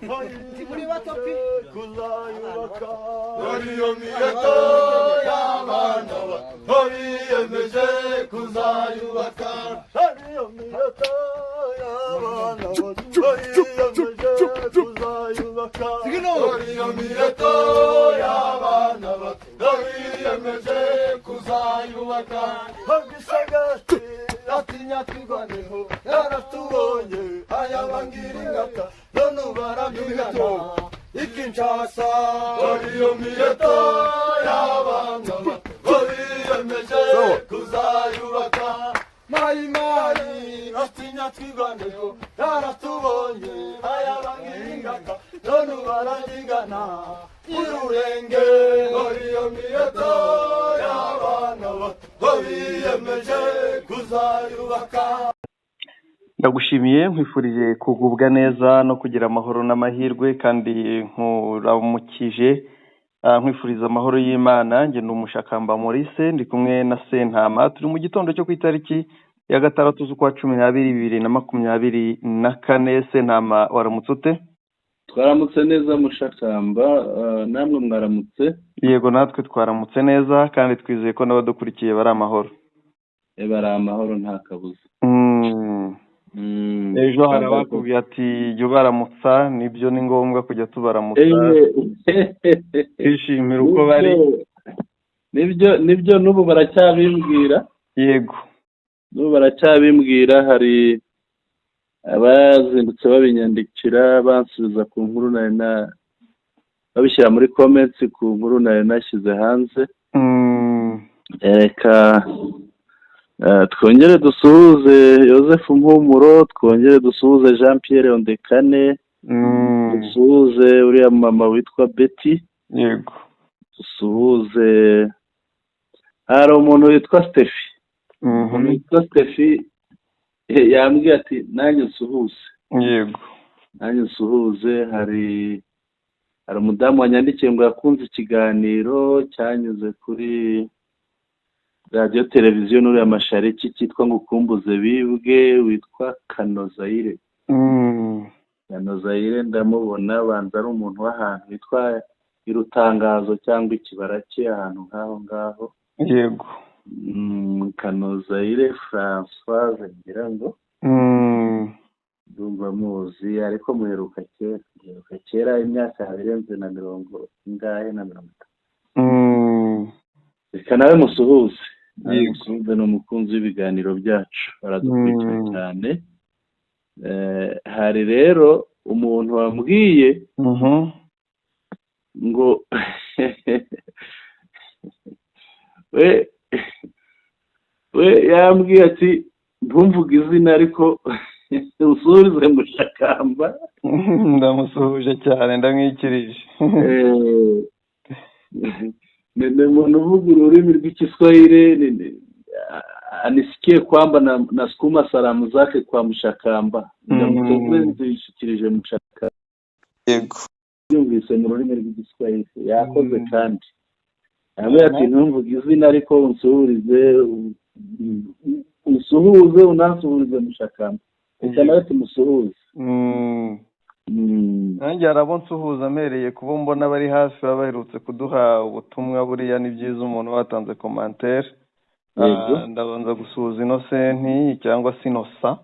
Muri bato pi kuzayubaka. Iyo miheto y'abana bato biyemeje kuzayubaka. Iyo miheto y'abana bato biyemeje kuzayubaka. Iyo miheto y'abana bato biyemeje kuzayubaka. Gisagati atinya twirwaneho, yaratubonye ayabangira ingata, none ubu ikinshasa. Iyo miheto y'abana bato biyemeje kuzayubaka. Mayimayi atinya twirwaneho, yaratubonye ayabangira ingata, none ubu aranyigana irurenge. Iyo miheto y'abana bato biyemeje kuzayubaka. Ndagushimiye, nkwifurije kugubwa neza no kugira amahoro n'amahirwe, kandi nkuramukije, nkwifuriza amahoro y'Imana. Njye ni Umushakamba Maurice, ndi kumwe na Sentama. Turi mu gitondo cyo ku itariki ya 6 z'ukwa 12 2024. Sentama, waramutse ute? Twaramutse neza, Mushakamba. Namwe mwaramutse? Yego, natwe twaramutse neza, kandi twizeye ko n'abadukurikiye bari amahoro. Bari amahoro, nta kabuza. Ejo hari abakubwiye ati jya ubaramutsa. Nibyo, ni ngombwa kujya tubaramutsa, twishimira uko bari. Nibyo, n'ubu baracyabimbwira. N'ubu baracyabimbwira. Hari abazindutse babinyandikira, bansubiza ku nkuru nari na babishyira muri comments ku nkuru nari nashyize hanze. Reka twongere dusuhuze Yosefu Mpumuro, twongere dusuhuze Jean Pierre Ondekane, dusuhuze uriya mama witwa Betty, dusuhuze, hari umuntu witwa Stefi. Umuntu witwa Stefi yambwiye ati nanjye nsuhuze. Nanjye nsuhuze. Hari umudamu wanyandikiye ngo yakunze ikiganiro cyanyuze kuri radiyo televiziyo n'uriya Mashariki cyitwa ngo ukumbuze bibwe, witwa Kanozayire. Kanozayire ndamubona, banza ari umuntu w'ahantu witwa Irutangazo cyangwa Ikibara cye, ahantu nk'aho ngaho. Kanozayire Francoise, ngira ngo ndumva muzi, ariko muheruka kera, muheruka kera, imyaka irenze na mirongo ingahe na 30. Reka nawe musuhuze, nawe musuhuze. Ni umukunzi w'ibiganiro byacu, baradukurikira cyane. Hari rero umuntu wambwiye ngo we yambwiye ati ntumvuge izina, ariko usuhuze Mushakamba. Ndamusuhuje cyane, ndamwikirije. Ni umuntu uvuga ururimi rw'Ikiswahili, anisikie kwamba nasukuma salamu zake kwa Mushakamba. Ndamutse nzishikirije Mushakamba. Yumvise mu rurimi rw'Igiswahili, yakoze. Kandi yambwiye ati ntumvuge izina, ariko unsuhurize, unsuhuze, unansuhurize Mushakamba. Reka nawe tumusuhuze. Nanjye hari abo nsuhuza, mpereye kubo mbona bari hafi, baba baherutse kuduha ubutumwa. Buriya ni byiza umuntu watanze commentaire. Ndabanza gusuhuza Inosenti cyangwa se Inosa.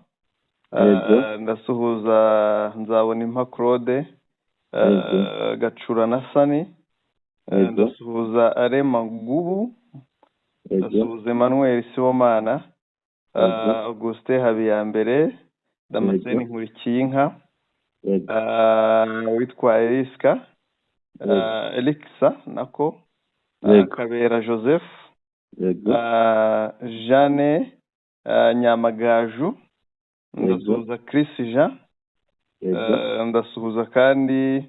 Ndasuhuza Nzabona Impa Claude, Gacura na Sani. Ndasuhuza Arema Gubu. Ndasuhuza Emmanuel Sibomana, Augustin Habiyambere, Damascene Nkurikiyinka, witwa Eliska, Elixa nako, Kabera Joseph, Jeanne Nyamagaju. Ndasuhuza Chris Jean. Ndasuhuza kandi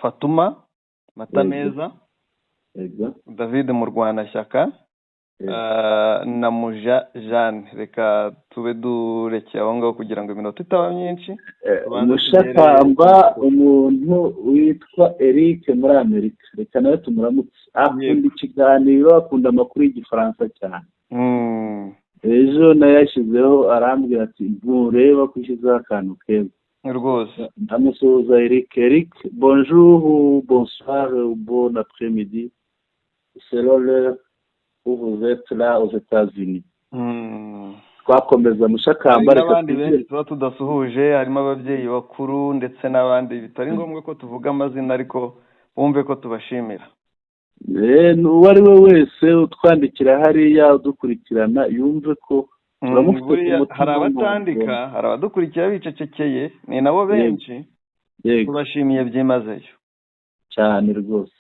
Fatuma Matameza, David Murwanashyaka, na Muja Jeanne. Reka tube durekeye aho ngaho kugira ngo iminota itaba myinshi. Tubanze Mushakamba, tugere. Umuntu witwa Eric muri Amerika, reka nawe tumuramutse. Akunda ikiganiro, akunda amakuru y'Igifaransa cyane. Ejo nayo yashyizeho, arambwira ati ntureba ko ushyizeho akantu keza. Rwose. Ndamusuhuza Eric. Eric, bonjour ou bonsoir ou bon après-midi, selon l'heure où vous êtes là aux États-Unis. Twakomeza, Mushakamba. Hari Reka n'abandi twigire. benshi tuba tudasuhuje, harimo ababyeyi bakuru ndetse n'abandi bitari ngombwa ko tuvuga amazina, ariko bumve ko tubashimira. Uwo ari we wese utwandikira hariya, udukurikirana, yumve ko turamufite ku Buriya mutima. hari abatandika, hari abadukurikira bicecekeye, ni nabo benshi. Tubashimiye byimazeyo. Cyane rwose.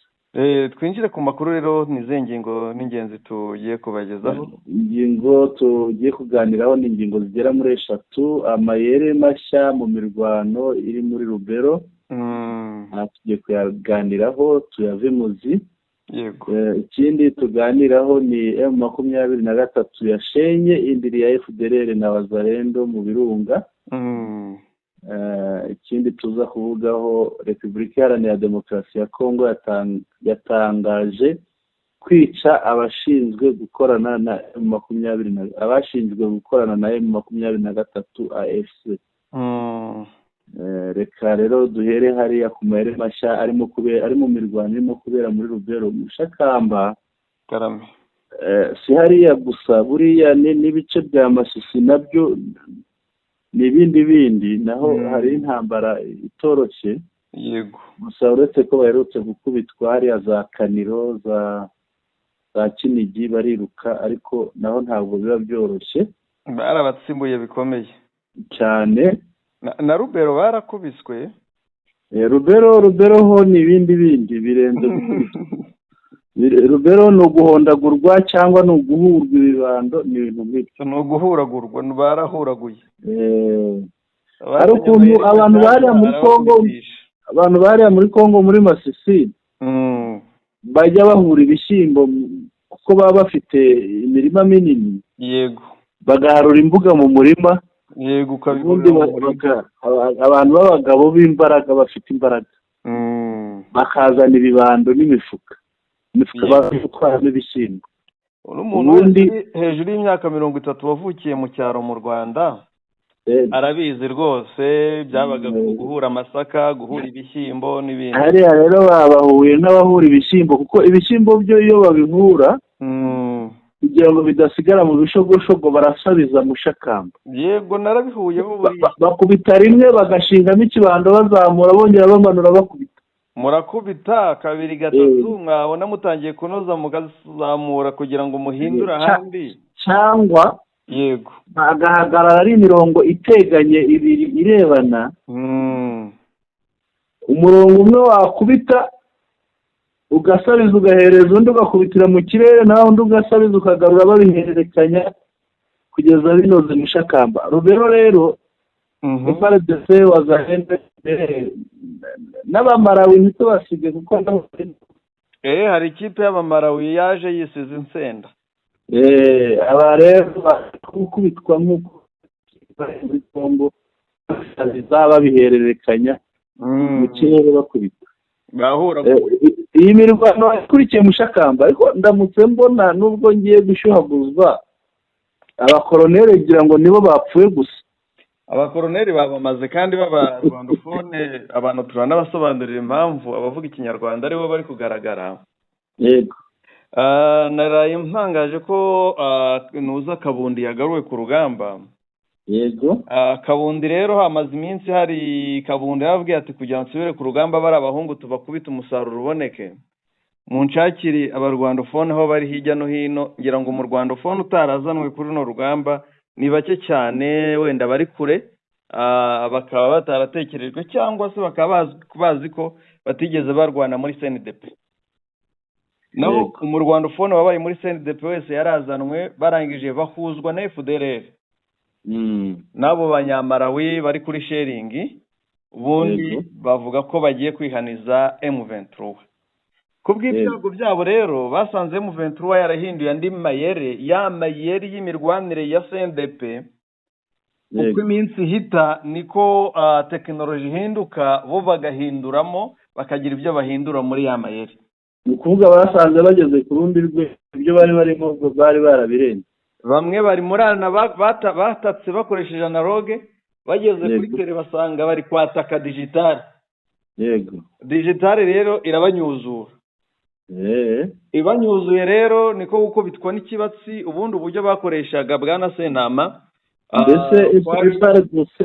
Twinjire ku makuru rero. Ni izihe ngingo n'ingenzi tugiye kubagezaho? Ingingo tugiye kuganiraho ni ingingo zigera muri eshatu: amayeri mashya mu mirwano iri muri Rubero, aha tugiye kuyaganiraho tuyave muzi. Ikindi tuganiraho ni M23 yashenye indiri ya FDLR na Wazalendo mu Birunga. Ikindi tuza kuvugaho, Repubulika Iharanira Demokarasi ya Kongo yatangaje kwica abashinzwe gukorana na M makumyabiri na abashinzwe gukorana na M23 AFC. Reka rero duhere hariya ku mayeri mashya arimo kubera, ari mu mirwano irimo kubera muri Rubero, Mushakamba. Karame. Si hariya gusa, buriya ni n'ibice bya Masisi nabyo ni ibindi bindi, naho hari intambara itoroshye. Gusa uretse ko baherutse gukubitwa hariya za Kaniro, za Kinigi, bariruka, ariko naho ntabwo biba byoroshye. Barabatsimbuye bikomeye. Cyane. Na Rubero barakubiswe. Rubero ho ni ibindi bindi birenze gukubitwa. Rubero ni uguhondagurwa cyangwa ni uguhurwa ibibando, ni ibintu nk'ibyo. Ni uguhuragurwa, barahuraguye. Hari ukuntu abantu bariya muri Congo, abantu bariya muri Congo muri Masisi, bajya bahura ibishyimbo kuko baba bafite imirima minini, bagaharura imbuga mu murima. Yego, Ubundi ukabihurira mu murima. Abantu b'abagabo b'imbaraga, bafite imbaraga, bakazana ibibando n'imifuka, imifuka batwaramo ibishyimbo. N'umuntu wese uri hejuru y'imyaka 30 wavukiye mu cyaro mu Rwanda arabizi rwose, byabaga guhura amasaka, guhura ibishyimbo n'ibindi. Hariya rero babahuye nk'abahura ibishyimbo, kuko ibishyimbo byo iyo babihura, kugira ngo bidasigara mu bishogoshogo, barasabiza, Mushakamba. Yego, narabihuyeho buriya. Bakubita rimwe, bagashingamo ikibando, bazamura, bongera bamanura, bakubita. Murakubita kabiri, gatatu, mwabona mutangiye kunoza mukazamura kugira ngo muhindure ahandi. Cyangwa bagahagarara ari imirongo iteganye ibiri irebana. Umurongo umwe wakubita ugasabiza, ugahereza undi, ugakubitira mu kirere, nawe undi ugasabiza, ukagarura, babihererekanya kugeza binoze, Mushakamba. Rubero rero, FARDC, Wazalendo n'Abamarawi ntitubasige kuko nabo Hari ikipe y'Abamarawi yaje yisize insenda. Aba rero bari gukubitwa nk'uko bari muri Congo, basabiza, babihererekanya mu kirere, bakubita. Bahura. Iyi mirwano ikurikiye, Mushakamba, ariko ndamutse mbona nubwo ngiye gushyuhaguzwa, abakoroneri ngira ngo nibo bapfuye gusa. Abakoroneri babamaze kandi baba rwandophone. Abantu turanabasobanurira impamvu abavuga Ikinyarwanda aribo bari kugaragara. Naraye mpangaje ko nuza Kabundi yagaruwe ku rugamba. Kabundi rero hamaze iminsi hari Kabundi yababwiye ati: "Kugira ngo nsubire ku rugamba, bari abahungu tubakubite, umusaruro uboneke, munshakire abarwandophone aho bari hirya no hino." Ngira ngo umurwandophone utarazanwe kuri runo rugamba ni bake cyane, wenda bari kure, bakaba bataratekerejwe cyangwa se bakaba bazi ko batigeze barwana muri CNDP. Naho umurwandophone wabaye muri CNDP wese yarazanwe, barangije bahuzwa na FDLR n'abo Banyamarawi bari kuri sharing, ubundi bavuga ko bagiye kwihaniza M23. Ku bw'ibyago byabo rero, basanze M23 yarahinduye andi mayeri, ya mayeri y'imirwanire ya CNDP. Uko iminsi ihita niko tekinoloji ihinduka, bo bagahinduramo, bakagira ibyo bahindura muri ya mayeri. Ni ukuvuga basanze bageze ku rundi rwego, ibyo bari barimo bari barabirenze. Bamwe bari muri ana batatse bakoresheje analogue. Bageze kuri Yego. terrain basanga bari kwataka digital. Digital rero irabanyuzura. Ibanyuzuye rero niko gukubitwa n'ikibatsi. Ubundi uburyo bakoreshaga, bwana Sentama, Mbese kwari FARDC,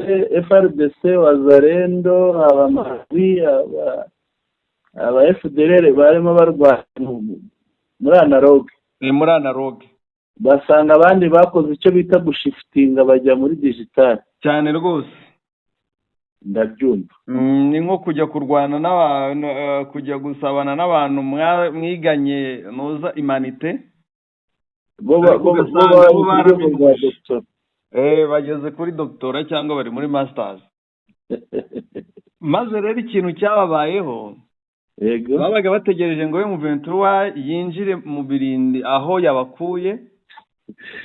FARDC, Wazalendo, abamazi, aba FDLR barimo barwana muri analogue. Ni muri analogue. Basanga abandi bakoze icyo bita gushifitinga, bajya muri digital. Cyane rwose. Ndabyumva. Ni nko kujya kurwana n'abantu, kujya gusabana n'abantu mwiganye nuza humanités, Bo ariko bo ugasanga bari bo ku rwego rwa baraminuje. doctorat. Bageze kuri doctorat cyangwa bari muri masters. Maze rero ikintu cyababayeho, babaga bategereje ngo M23 yinjire mu birindi aho yabakuye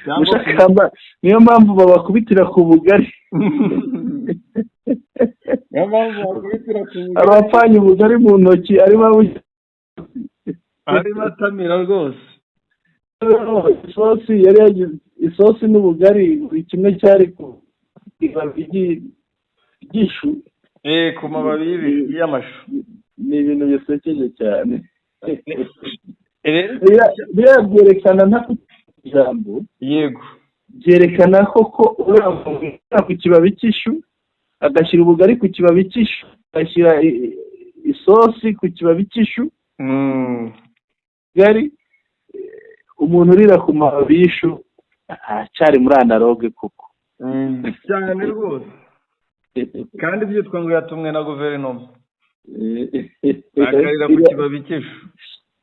cyangwa Mushakamba, niyo mpamvu babakubitira ku bugari. Niyo mpamvu bakubitira ku bugari. Abapfanye ubugari mu ntoki arimo Arimo atamira rwose. Isosi yari yagize isosi n'ubugari, buri kimwe cyari ku ibabi ry'ishu. Ku mababi y'amashu. Ni ibintu bisekeje cyane. Rero Biriya byerekana, nta ijambo, byerekana koko uriya muntu ushyira ku kibabi cy'ishu, agashyira ubugari ku kibabi cy'ishu, agashyira isosi ku kibabi cy'ishu, gari umuntu urira ku mababi y'ishu aracyari muri analogue koko. Cyane rwose, kandi byitwa ngo yatumwe na guverinoma, akarira ku kibabi cy'ishu.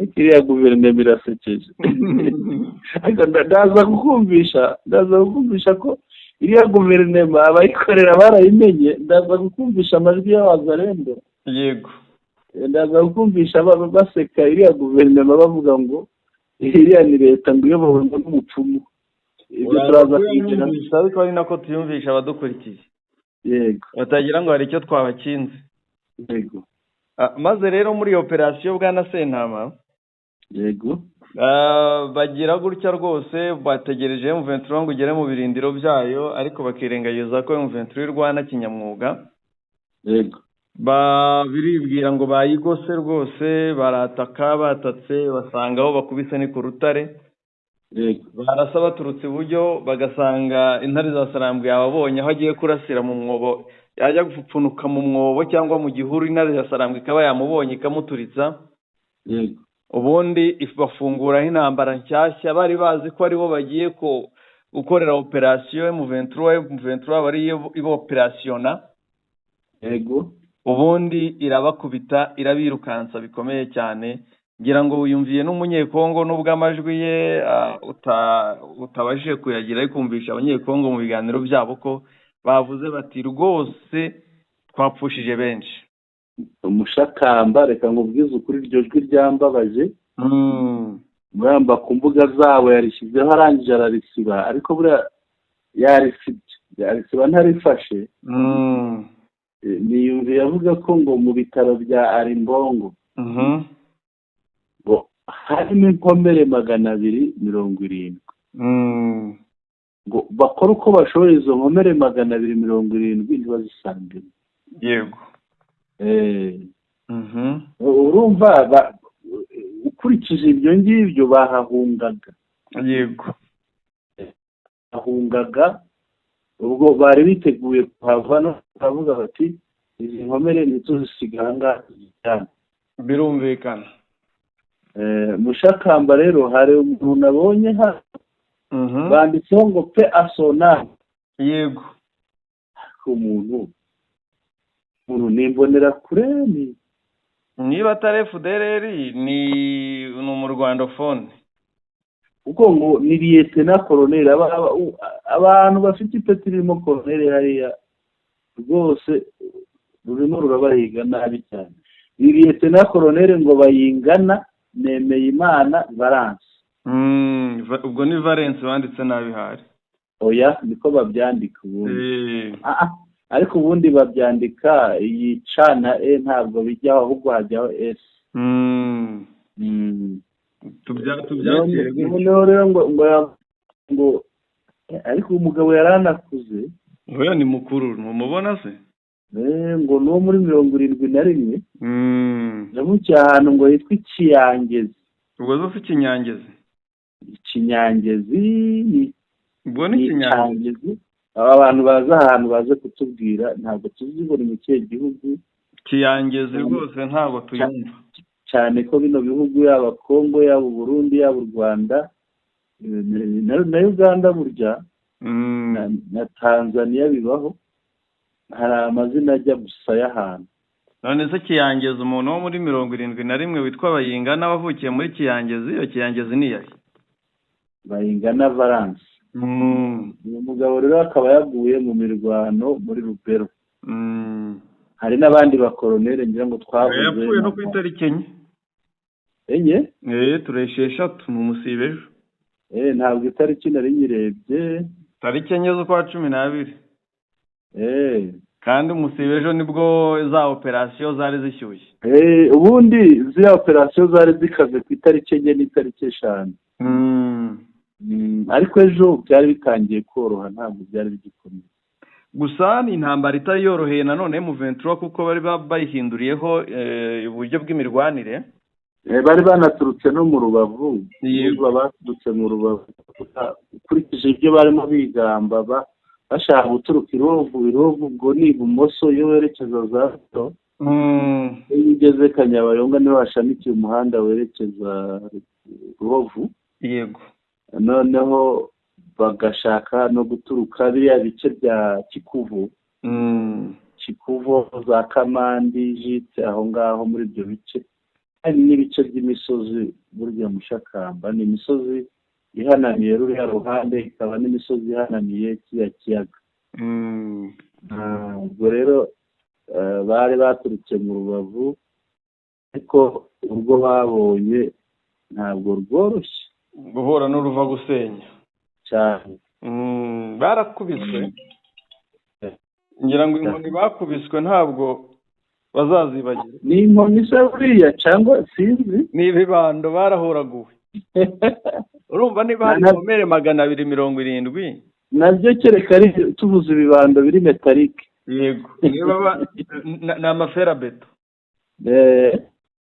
Iriya guverinoma irasekeje, ariko ndaza kukumvisha ko iriya guverinoma abayikorera barayimenye. Ndaza kukumvisha amajwi y'Abazarendo. Ndaza kukumvisha baseka iriya guverinoma, bavuga ngo iriya ni leta ngo iyobowe n'umupfumu. Ibyo Uraza turaza kubigeraho. kuyumvisha, ariko ari nako tuyumvisha abadukurikiye, batagira ngo hari icyo twabakinze. Maze rero muri iyo operasiyo, bwana Sentama, bagira gutya rwose, bategereje M23 ngo igere mu birindiro byayo, ariko bakirengagiza ko M23 irwana kinyamwuga. Biribwira ngo bayigose rwose, barataka, batatse basanga aho bakubise ni ku rutare. Barasa baturutse iburyo, bagasanga intare za Sarambwe yababonye aho agiye kurasira mu mwobo, yajya gupfunuka mu mwobo cyangwa mu gihuru, intare za Sarambwe ikaba yamubonye, ikamuturitsa. Ubundi bafunguraho intambara nshyashya. Bari bazi ko aribo bagiye ko gukorera operasiyo M23, M23 bari iba operasiyona. Ubundi irabakubita, irabirukansa bikomeye cyane. Ngira ngo wiyumviye n'Umunyekongo, nubwo amajwi ye utabashije kuyagira, ariko kumvisha Abanyekongo mu biganiro byabo ko bavuze bati: "Rwose twapfushije benshi." Umushakamba, reka nkubwize ukuri, iryo jwi ryambabaje. Muramba ku mbuga zabo yarishyizeho, arangije ararisiba, ariko buriya yarisibye, yarisiba ntarifashe. Niyumviye avuga ko ngo mu bitaro bya Arimbongo ngo harimo inkomere 270, ngo bakore uko bashoboye izo nkomere 270 ntibazisangemo. Urumva ukurikije ibyo ngibyo bahahungaga, bahungaga ubwo bari biteguye kuhava, no baravuga bati: "Izi nkomere ntituzisiga aha ngaha, tuzijyane." Birumvikana. Mushakamba rero, hari umuntu nabonye hano, banditseho ngo paix à son âme. Umuntu ni imbonerakure, ni Niba atari FDLR, ni umurwandophone. Kuko ngo ni lieutenant colonel. Abantu bafite ipeti ririmo colonel hariya rwose rurimo rurabahiga nabi cyane. Ni lieutenant colonel ngo Bayingana Nemeyimana Valence. Ubwo ni Valence banditse nabi hari. Oya, niko babyandika ubundi. Ariko ubundi babyandika iyi C na E ntabwo bijyaho, ahubwo hajyaho S. Tubyakire gutyo. Noneho rero ngo ariko umugabo yari anakuze. Oya, ni mukuru, ntumubona se? Ngo ni uwo muri 71. Yavukiye ahantu ngo hitwa Ikiyangezi. Ubwo zo si Ikinyangezi? Ikinyangezi. Ubwo ni Ikinyangezi. Aba bantu baza ahantu baze kutubwira, ntabwo tuzi ngo ni mu kihe gihugu. Kiyangezi rwose ntabwo tuyumva. Cyane ko bino bihugu, yaba Kongo, yaba Burundi, yaba u Rwanda na Uganda burya na Tanzania bibaho, hari amazina ajya gusa y'ahantu. None se Kiyangezi, umuntu wo muri 71 witwa Bayingana wavukiye muri Kiyangezi, iyo Kiyangezi ni iyahe? Bayingana Valence. Uyu mugabo rero akaba yaguye mu mirwano muri Rubero. Hari n'abandi bakoronere ngira ngo twavuze. Yapfuye no ku itariki 4. 4? Turesheshatu mu musibe ejo. Ntabwo itariki nari nyirebye. Tariki 4 z'ukwa 12. Kandi umusibe ejo nibwo za operasiyo zari zishyushye. Ubundi ziriya operasiyo zari zikaze ku itariki 4 n'itariki 5. Ariko ejo byari bitangiye koroha, ntabwo byari bigikomeye. Gusa ni intambara itari yoroheye nanone M23, kuko bari bayihinduriyeho uburyo bw'imirwanire. Bari banaturutse no mu Rubavu. Baturutse mu Rubavu ukurikije ibyo barimo bigamba, bashaka guturuka i Rubavu ubwo ni ibumoso iyo werekeza za Ruto. Iyo ugeze Kanyabayonga niho hashamikiye umuhanda werekeza Rubavu. Yego. Noneho bagashaka no guturuka biriya bice bya Kikuvu. Kikuvu za Kamandi, Jite, aho ngaho muri ibyo bice. Hari n'ibice by'imisozi burya Mushakamba, ni imisozi ihanamiye ruriya ruhande, ikaba n'imisozi ihanamiye kiriya kiyaga. Ubwo rero bari baturutse mu Rubavu, ariko urwo babonye ntabwo rworoshye. Guhura n'uruva gusenya cyane. Barakubiswe, ngira ngo inkoni bakubiswe ntabwo bazazibagira. Ni inkoni se buriya cyangwa sinzi? Ni ibibando barahuraguwe. Urumva niba hari inkomere 270 nabyo kereka ari tubuze ibibando biri metalike. Yego, niba ni amaferabeto.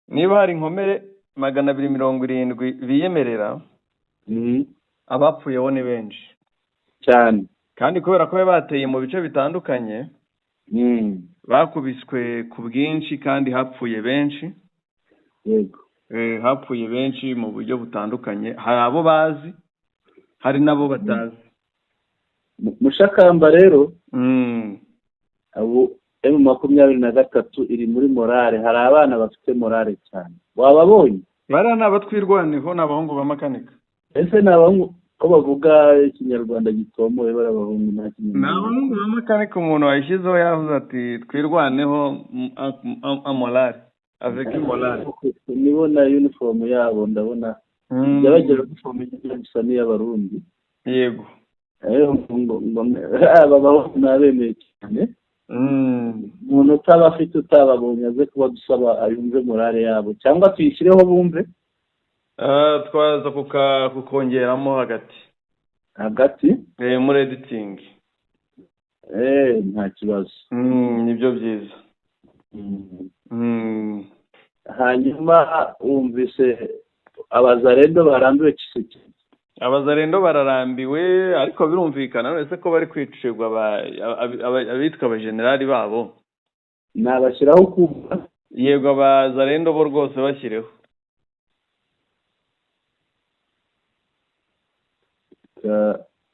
Niba hari inkomere 270 biyemerera, abapfuyeho ni benshi cyane. Kandi kubera ko bateye mu bice bitandukanye, bakubiswe ku bwinshi kandi hapfuye benshi. Yego. Hapfuye benshi mu buryo butandukanye, hari abo bazi, hari nabo batazi. Mushakamba rero abo M23 iri muri morale, hari abana bafite morale cyane. Wababonye? Bari n'abatwirwaneho n'abahungu ba makanika. Ese n'abahungu ko bavuga ikinyarwanda gitomoye, bari abahungu nta kinyarwanda. N'abahungu ba makanika, umuntu wayishyizeho yavuze ati twirwaneho amorale avec morale. Nibona uniform yabo ndabona yabagira uniform ijya gusa n'iy'abarundi. Yego. Aba bahungu nabemeye cyane. Umuntu utaba afite utababonye aze kuba dusaba ayumve morale yabo, cyangwa tuyishyireho bumve. Twaza kukongeramo hagati hagati muri editing. Nta kibazo. Nibyo byiza. Hanyuma wumvise abazarendo barambiwe Tshisekedi. Abazarendo bararambiwe, ariko birumvikana none se ko bari kwicirwa abitwa abajenerali babo. Nabashyiraho kumva. Yego, abazarendo bo rwose bashyireho.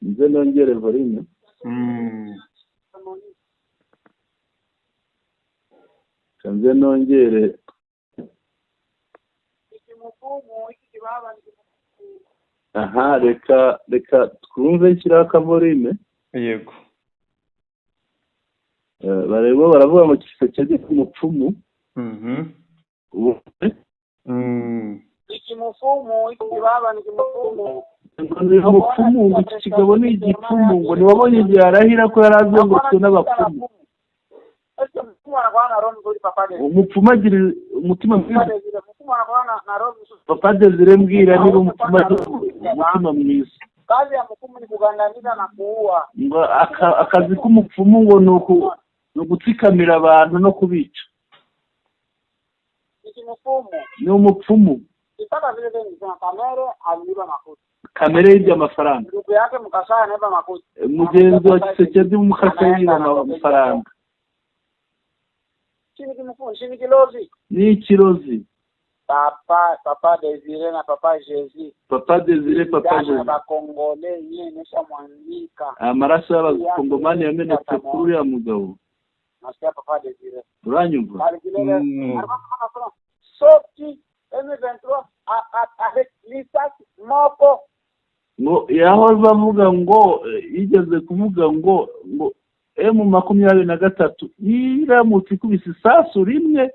Nze nongere volume. Nze nongere. Aha, reka twumve nshyiraho akavolume. Yego. Barimo baravuga ngo Tshisekedi ni umupfumu. Ngo ni umupfumu, ngo iki kigabo ni igipfumu, ngo ntiwabonye igihe arahira ko yari azengurutswe n'abapfumu. Umupfumu agira umutima mwiza. Papa Desire mbwira niba umupfumu agira umutima mwiza. Kazi ya mfumu ni kugandamiza na kuua. Ngo akazi k'umupfumu ngo ni ugutsikamira abantu no kubica. Ni mfumu. Ni umupfumu. Ipaka vile vile ni Kamere aliiba makuta. Kamere yibye amafaranga. Ndugu yake Mukasai anaiba makuta. Mugenzi wa Tshisekedi Mukasai yiba amafaranga. Chini kimfumu, chini kilozi. Ni ikirozi. Papa Desire na Papa Jesus. Papa Desire, Papa Jesus. Abakongole yene mwandika. Amaraso y'abakongomani yamenetse kuri uriya mugabo. Nasikia Papa Desire. Uranyumva? Soki M23 avec lisasi moko. Ngo yahoze avuga ngo yigeze kuvuga ngo M23 iramutse ikubise isasu rimwe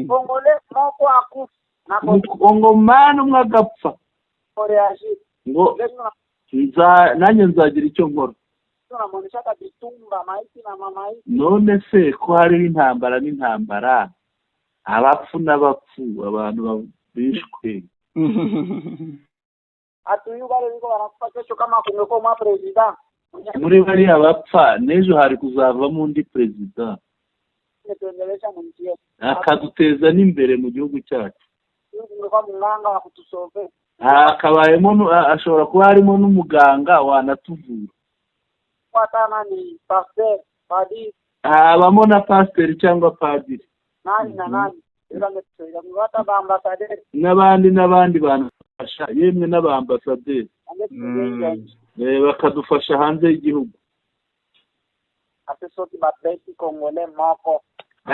Kongole moko akufa na Mukongomani umwe agapfa ngo nanjye nzagira icyo nkora. None se ko hariho intambara n'intambara, abapfu n'abapfu, abantu bishwe. Muri bariya bapfa n'ejo hari kuzavamo undi perezida akaduteza n'imbere mu gihugu cyacu. Hakabayemo ashobora kuba harimo n'umuganga wanatuvura, habamo na pasiteri cyangwa padiri n'abandi n'abandi banafasha, yemwe n'abambasaderi bakadufasha hanze y'igihugu.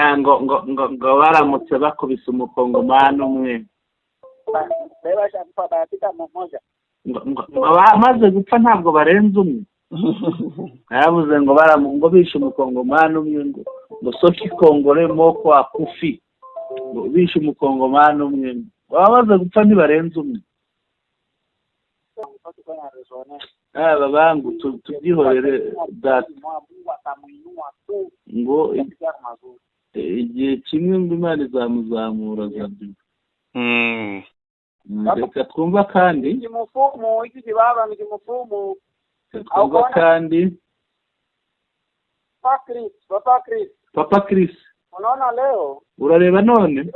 Ngo baramutse bakubise umukongomani umwe ngo bamaze gupfa ntabwo barenze umwe. Yavuze ngo ngo bishe umukongomani umwe, ngo soki kongore moko akufi, ngo bishe umukongomani umwe, bamaze gupfa ntibarenze umwe. Aba bangu tubyihorere data, ngo igihe kimwe ngo Imana izamuzamura azabyuka. Reka twumva kandi Papa Chris. Unaona leo, urareba none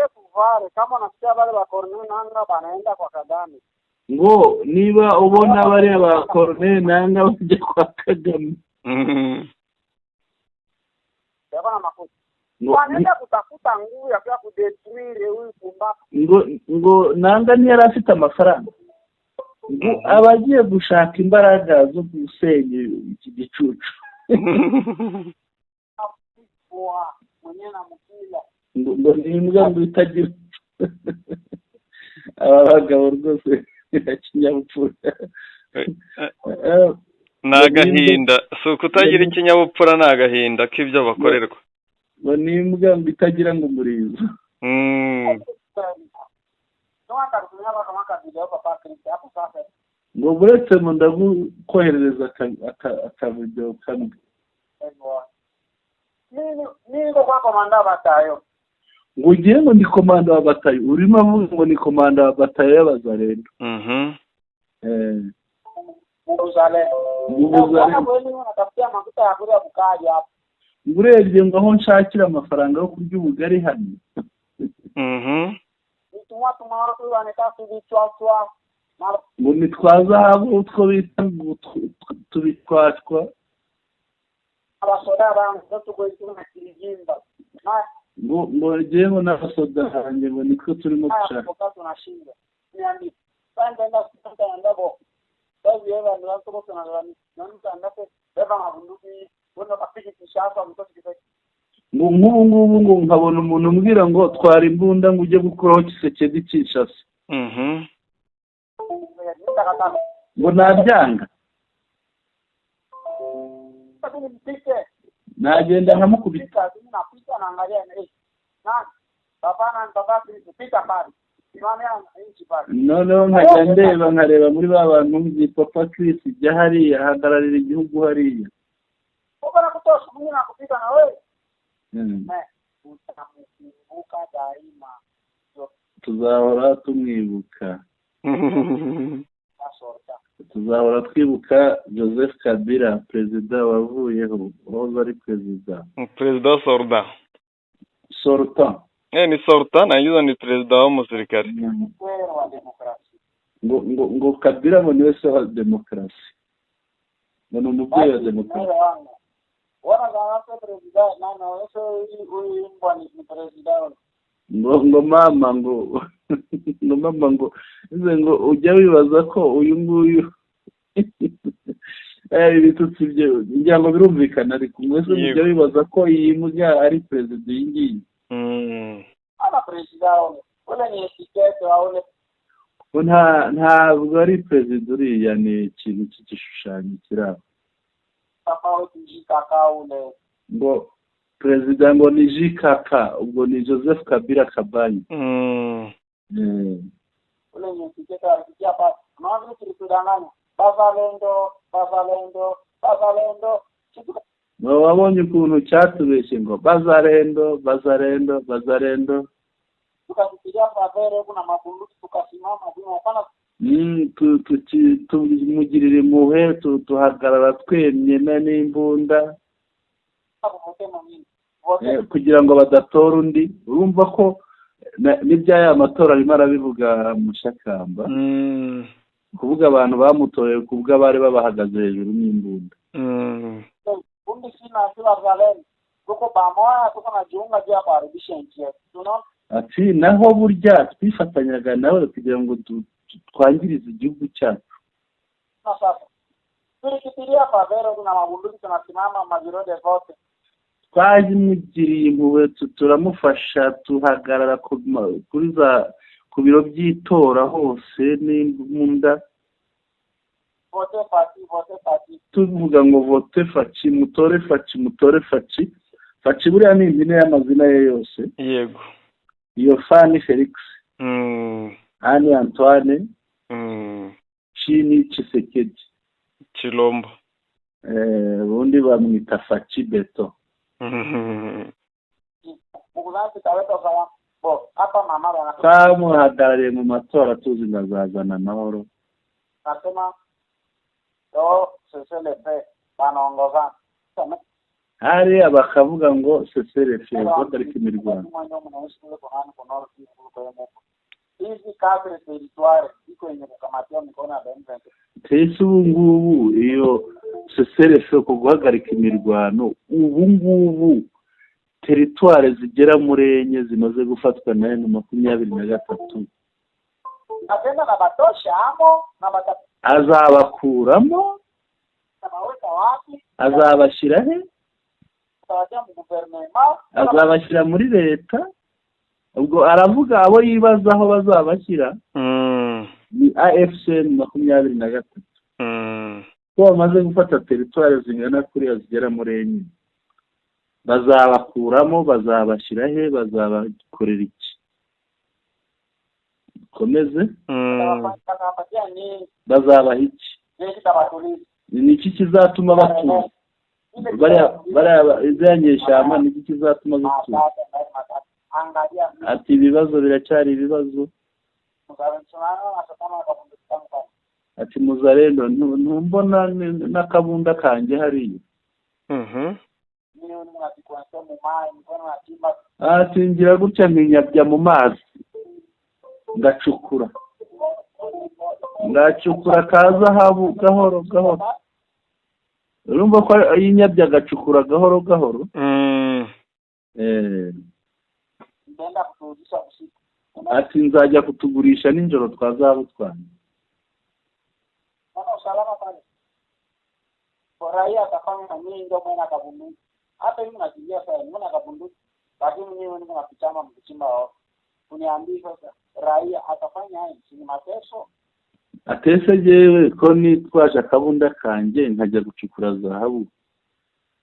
kama unasikia wale wa Corneille Nangaa banaenda kwa Kagame, ngo niba ubona bariya ba Corneille Nangaa bajya kwa Kagame wanaenda kutafuta nguvu ya kudetruire huyu pumbavu. Ngo Nangaa ntiyari afite amafaranga, ngo abagiye gushaka imbaraga zo gusenya iki gicucu. Ngo ni imbwa ngo itagira. Aba bagabo rwose ikinyabupfura ni agahinda, si ukutagira ikinyabupfura, ni agahinda k'ibyo bakorerwa. Ngo ni imbwa ngo itagira ngo umurizo. Ngo buretse ngo ndagukoherereza akavidewo kamwe. Ngo ugiye ngo ni komanda wa batayo, urimo avuga ngo ni komanda wa batayo y'abazarendo. Urebye ngo aho nshakira amafaranga yo kurya ubugari hano. Ngo nitwa zahabu utwo bita ngo tubitwatwa. Ngo njyewe n'abasoda hanjye ngo nitwe turimo gushaka. Ngo nk'ubu ngubu ngo nkabona umuntu umbwira ngo twara imbunda ngo ujye gukuraho Tshisekedi Kinshasa. Ngo nabyanga, nagenda nkamukubita. Noneho nkajya ndeba nkareba muri ba bantu nzi Papa Chris jya hariya ahagararira igihugu hariya. Tuzahora tumwibuka. Tuzahora twibuka Joseph Kabila, perezida wavuyeho, wahoze ari perezida. Perezida sortant. Sortant. Ni sortant, nagize ni perezida w'umusirikare. Père wa demokrasia. Ngo Kabila ngo niwe se wa demokarasi, ngo ni umubyeyi wa demokarasi. Mbele wangu. Wana kama sio président nani wewe, huyu mbwa ni président. Ngo mama, ngo mama, ngo ese ngo ujya wibaza ko uyu nguyu, ibitutsi bye ngira ngo birumvikana, ariko mwese mujya wibaza ko iyi mbwa ari perezida, iyi ngiyi? Ana président ule. Ule ni étiquette wa ule. Ngo ntabwo ari perezida uriya, ni ikintu cy'igishushanyo kiri aho. Papa wetu JKK ule. Ngo perezida ngo ni JKK, ubwo ni Joseph Kabila Kabange. Ule ni étiquette alifikia pale. Unaona vile tulitudanganya. Bazalendo, bazalendo, bazalendo. Kitu Ngo wabonye ukuntu cyatubeshye ngo bazarendo, bazarendo, bazarendo. Tukafikiria faveur huku na mabunduki, tukasimama wima, hapana. Tumugirira impuhwe, tuhagarara twemye n'imbunda. Kuvote mwingine. Vote Kugira ngo badatora undi. Urumva ko n'ibya ya matora arimo arabivuga Mushakamba, kuvuga abantu bamutoye kubwo abari babahagaze hejuru n'imbunda. Kundi sina si wazalendo. Tuko pamoja, tuko najiunga juu ya kuharibisha nchi yetu. Tunaona Ati naho burya twifatanyaga nawe kugira ngo twangirize igihugu cyacu. Sasa tulikipilia faveur na mabunduki, tunasimama mabureau de vote. Twamugiriye impuhwe, turamufasha, tuhagarara kuri za ku biro by'itora hose n'imbunda. Vote Fatshi, vote Fatshi. Tuvuga ngo vote Fatshi, mutore Fatshi, mutore Fatshi. Fatshi buriya ni impine y'amazina ye yose. Iyo Fa ni Felix, A ni Antoine, C ni Tshisekedi. Chilombo. Ubundi bamwita Fatshi Béton. Mukuzana tutaleta usalama. Bo, hapa mama wana Twamuhagarariye mu matora tuzi ngo azazana amahoro. Nasema to cessez-le-feu banaongozana. Hariya bakavuga ngo cessez-le-feu, guhagarika imirwano. Mwenyewe mnaishi kule kwa nani, kwa Nord Kivu kule kwa Mungu. Hizi quatre territoires iko yenye kukamatia mikono ya M23. Mbese ubu ngubu iyo cessez-le-feu, ku guhagarika imirwano, ubu ngubu territoires zigera muri enye zimaze gufatwa na M23, Atenda na batosha amo na bata azabakuramo? Baweka wapi? Azabashyira he? Tawatia mu gouvernement. Azabashyira muri leta? Ubwo aravuga abo yibaza aho bazabashyira ni AFC M23, ko bamaze gufata territoires zingana kuriya zigera muri enye, bazabakuramo, bazabashyira he, bazabakorera iki? Komeze. Batawapatia nini? Bazabaha iki? Jeshi tabatuliza. Ni iki kizatuma batuza bariya ziriya nyeshyamba? Ni iki kizatuma zituza? Angalia. Ati ibibazo biracyari ibibazo. Ati muzarendo, ntumbona n'akabunda kanjye hariya? Ati ngira gutya nkinyabya mu mazi, ngacukura, ngacukura ka zahabu gahoro gahoro. Urumva ko yinyabya agacukura gahoro gahoro. Ati nzajya kutugurisha nijoro twa zahabu twanjye. Usalama pale raia atafanya nini? Ndio mwana kabunduki hata hivi mnakimbia sasa, mwana kabunduki, lakini mimi niko napichama mkichimba wao. Uniambie sasa, raia atafanya nini? Si ni mateso? Atese jewe ko nitwaje akabunda kanjye nkajya gucukura zahabu,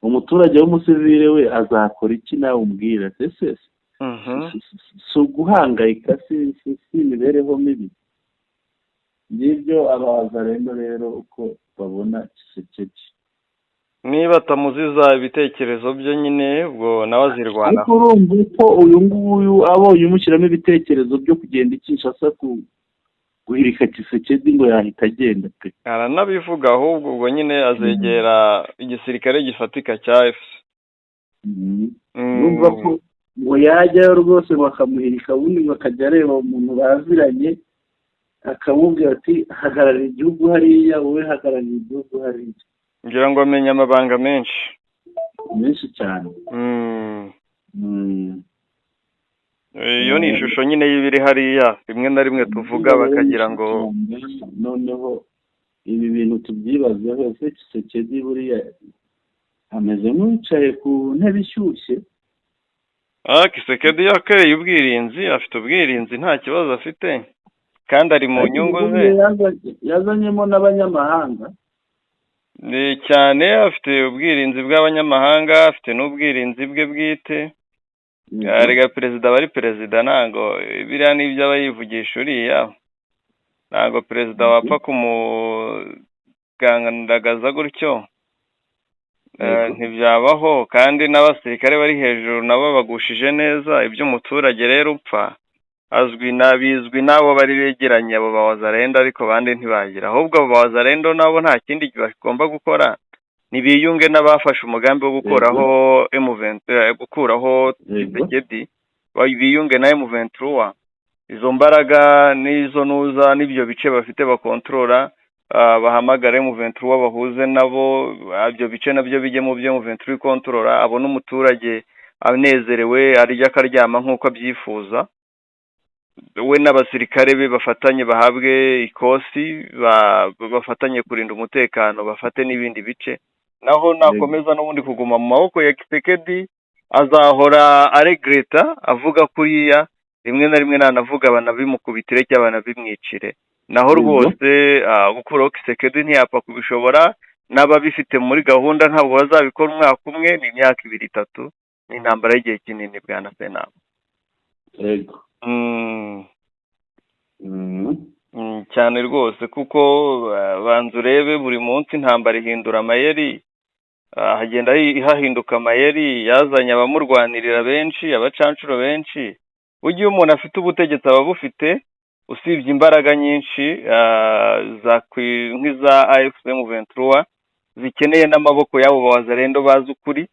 umuturage w'umusivile we azakora iki? Nawe umbwira ese, si uguhangayika, si imibereho mibi? Ngibyo abazarendo rero uko babona Tshisekedi. Niba atamuziza ibitekerezo bye nyine, ubwo nawe azirwanaho. Ariko urumva ko uyu nguyu abonye umushyiramo ibitekerezo byo kugenda i Kinshasa ku Guhirika Tshisekedi ngo yahita agenda pe. Aranabivuga ahubwo, ubwo nyine azegera igisirikare gifatika cya AFC. Urumva ko ngo yajyayo rwose bakamuhirika, ubundi ngo akajya areba umuntu baziranye akamubwira ati: "Hagararira igihugu hariya, wowe hagararira igihugu hariya." Ngira ngo amenye amabanga menshi. Menshi cyane. Iyo ni ishusho nyine y'ibiri hariya, rimwe na rimwe tuvuga bakagira ngo Noneho ibi bintu tubyibazeho: ese Tshisekedi buriya ameze nk'uwicaye ku ntebe ishyushye? Ah, Tshisekedi yakereye ubwirinzi, afite ubwirinzi, nta kibazo afite, kandi ari mu nyungu ze. Yazanyemo n'abanyamahanga. Ni cyane, afite ubwirinzi bw'abanyamahanga, afite n'ubwirinzi bwe bwite. Erega perezida aba ari perezida, ntabwo biriya n'ibyo aba yivugisha uriya, ntabwo perezida wapfa kumugandagaza gutyo. Ntibyabaho. Kandi n'abasirikare bari hejuru nabo bagushije neza. Iby'umuturage rero upfa azwi na bizwi n'abo bari begeranye, abo ba Wazalendo, ariko abandi ntibagira. Ahubwo abo ba Wazalendo nabo nta kindi bagomba gukora, ntibiyunge n'abafashe umugambi wo gukuraho M23, gukuraho Tshisekedi, biyunge na M23. Izo mbaraga n'izo nuza n'ibyo bice bafite bakontorora, bahamagare M23 bahuze nabo, ibyo bice nabyo bijye mu byo M23 ikontorora, abone umuturage anezerewe, arya akaryama nk'uko abyifuza. We n'abasirikare be bafatanye, bahabwe ikosi, bafatanye kurinda umutekano, bafate n'ibindi bice. Naho nakomeza n'ubundi kuguma mu maboko ya Tshisekedi, azahora aregreta, avuga kuriya, rimwe na rimwe nanavuga banabimukubitire cyangwa banabimwicire. Naho rwose gukuraho Tshisekedi ntiyapfa kubishobora, n'ababifite muri gahunda ntabwo bazabikora umwaka umwe, ni imyaka ibiri, itatu, ni intambara y'igihe kinini, bwana Senama. Yego. Cyane rwose, kuko banza urebe, buri munsi intambara ihindura amayeri. Hagenda hahinduka amayeri, yazanye abamurwanirira benshi, abacancuro benshi. Burya iyo umuntu afite ubutegetsi aba abufite, usibye imbaraga nyinshi nk'iza AFC M23 zikeneye n'amaboko y'abo Bawazalendo bazi ukuri,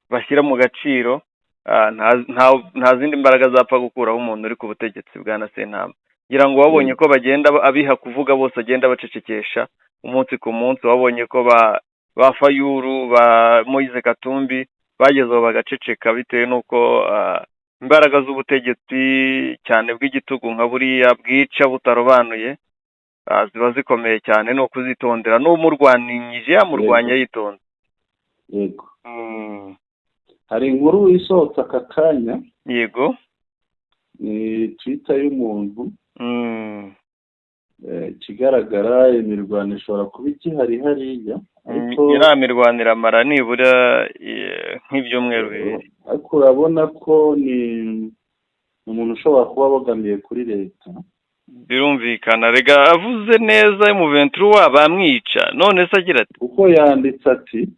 bashyira mu gaciro, nta zindi mbaraga zapfa gukuraho umuntu uri ku butegetsi, bwana Sentama. Ngira ngo wabonye ko bagenda abiha kuvuga bose, agenda bacecekesha umunsi ku munsi. Wabonye ko ba Fayulu, ba Moise Katumbi bageze aho bagaceceka, bitewe n'uko imbaraga z'ubutegetsi cyane bw'igitugu nka buriya bwica butarobanuye ziba zikomeye cyane, ni ukuzitondera, n'umurwaninyije yamurwanya yitonze. Yego. Hari inkuru isohotse aka kanya. Ni Twitter y'umuntu. Ikigaragara imirwano ishobora kuba igihari hariya, ariko Iriya mirwano iramara nibura nk'ibyumweru 2. Ariko urabona ko ni umuntu ushobora kuba abogamiye kuri leta. Birumvikana rega, avuze neza M23 bamwica. None se agira ati Kuko yanditse ati